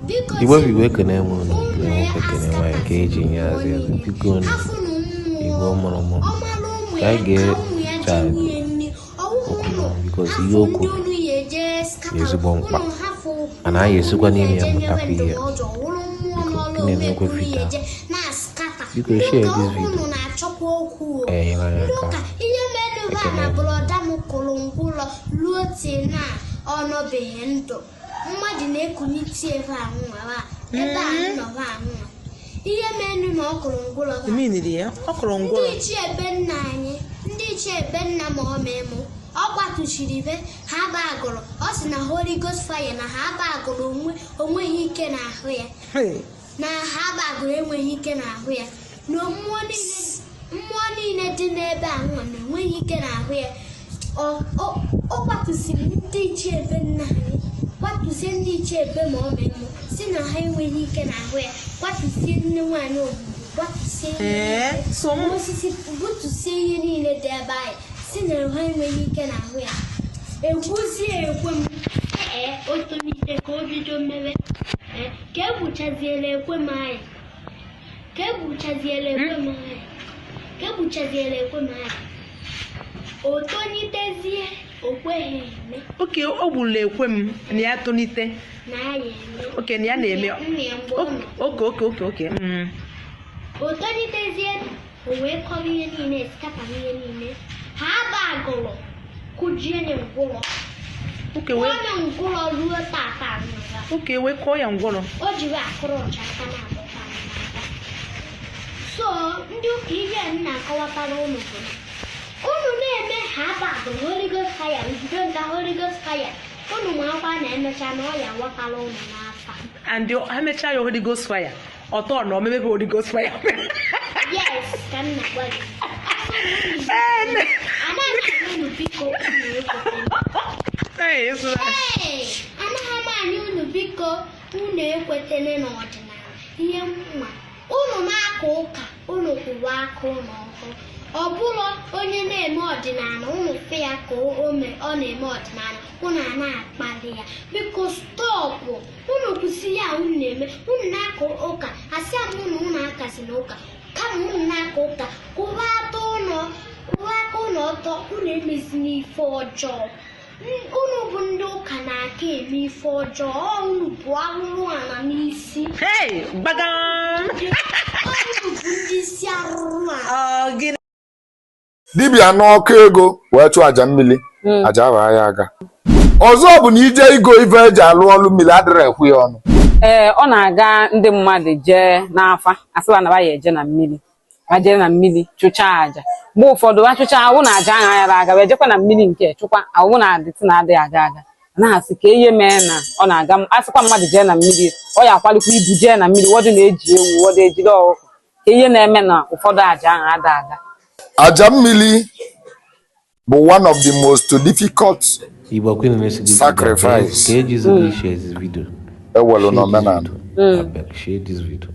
Igbo bụ Igbo, ekene m unu, kene nwoke, kene nwaanyị, nke eji nye azụ ya. Biko unu, Igbo mụrụ mụ, ka anyị ga-echa okwu, because ihe o kwuru dị ezigbo mkpa, mana anyị esikwa n'ime ya mụtakwa ihe. Biko, gị na-emekwa video a. Biko, share this video, enyere anyị aka. Ekene m. Brother m kụrụ ngwụlọ ruo till na ọ nọbeghị ndụ. Mmadụ na-ekunite ebe a nwa, ebe a nọba anwa, ihe menu na ọ kụrụ ngwụlọ ba. Iminiri ya, ọ kụrụ Ndị ngwụrọ. Ichie ebe nna anyị, ndị ichie ebe nna ma ọ mụ, ọ kwatuchiri ibe ha ba agụrụ. Ọ sị na Holy Ghost fire na ha ba agụrụ onwe onweghị ike n'ahụ ya. Hey. Na ha ba agụrụ enweghị ike n'ahụ ya, na mmụọ niile, mmụọ niile dị n'ebe a nwa na enweghị ike n'ahụ ya. Ọ kwatusiri ndị ichie ebe nna anyị, kwatusie ndị ichie ebe ma ọ mụ, si na ha enweghị ike n'ahụ ya, kwatusie nne nwaanyị ogbugbu, kwatusie ihe Ee, niile. So m Osisi, butusie ihe niile dị ebe anyị, si na ha enweghị ike n'ahụ ya. Egwuzie ekwe m, ee, o tolite ka o bido mewe, ee, ka egbuchaziela ekwe m anyị, ka egbuchaziela ekwe m anyị, ka egbuchaziela ekwe m anyị, o tolitezie, o kweghị eme. Oke, o gburu ekwe m na ya tolite. Na ya eme. Oke, na ya na-eme. Nna ya mgbe ọ nọ. Oke. O tolitezie, o wee kọrọ ihe niile, scatter ihe niile ha ba agụrụ, kụjie ya ngwụrọ. Oke wee Onye ngwụrọ ruo tata nwụrụ. Oke, wee kụọ ya ngwụrọ. O jiri akụrụ ọcha aka na-abụta n'aka. So ndị ụka, ihe m na-akọwatara unu bụ na unu na-eme ha ba agụrụ Holy Ghost fire, nzuzo nka Holy Ghost fire, unu ma akwa na emecha na ọya wakara unu n'afa. And ha mechaa ya Holy Ghost fire, ọtọ na omemebe Holy Ghost fire. Yes, ka m na-agwa gị. Anaghị m unu, biko, unu ekwetela. Ee, ịsụla. Ee, anaghị m anyị unu, biko, unu ekwetele n'ọdịnala. Ihe mma unu na-aka ụka, unu kwụwa aka unu ọtọ. Ọ bụrụ onye na-eme ọdịnala, unu fe ya ka ọ na-eme ọdịnala, unu a na-akpali ya. Biko, stop, unu kwụsị ya unu na-eme. Unu na-aka ụka, asị m unu, unu akasi na ụka, kama unu na-aka ụka, kwụwa aka unu, kwụwa aka unu ọtọ. Unu emezina ife ọjọọ. Unu bụ ndị ụka na-aka eme ife ọjọọ. Ọ unu bụ arụrụ ala n'isi. Hey, gbagam. Ọ unu bụ ndị isi arụrụ ala. Ọ gịnị? Dibịa n'ọkụ ego wee chụọ aja mmiri, aja ahụ ya aga. Ọzọ bụ na ije igo ife eji alụ ọlụ mmiri, adịrị ekwu ya ọnụ. Ee, ọ na-aga ndị mmadụ jee n'afa, asịba na ba ya eje na mmiri, ha jee na mmiri chụchaa aja. Mgbe ụfọdụ ha chụchaa, awụ na aja ahụ anyara aga, wee jekwa na mmiri nke chụkwa, awụ na adịtị na adịghị aga aga. Na-asị ka ihe mee na ọ na-aga, asịkwa mmadụ jee na mmiri, ọ ya akwalikwa ibu jee na mmiri, ụfọdụ na-eji ewu, ụfọdụ ejiri ọkụkọ, ka ihe na-eme na ụfọdụ aja ahụ ada aga. Aja mmiri bụ one of the most difficult Igbo kwenu na-esi this video. sacrifice Ka ejizi gị share this video. ewelu Share this n'omenala. video. Abeg, share this video.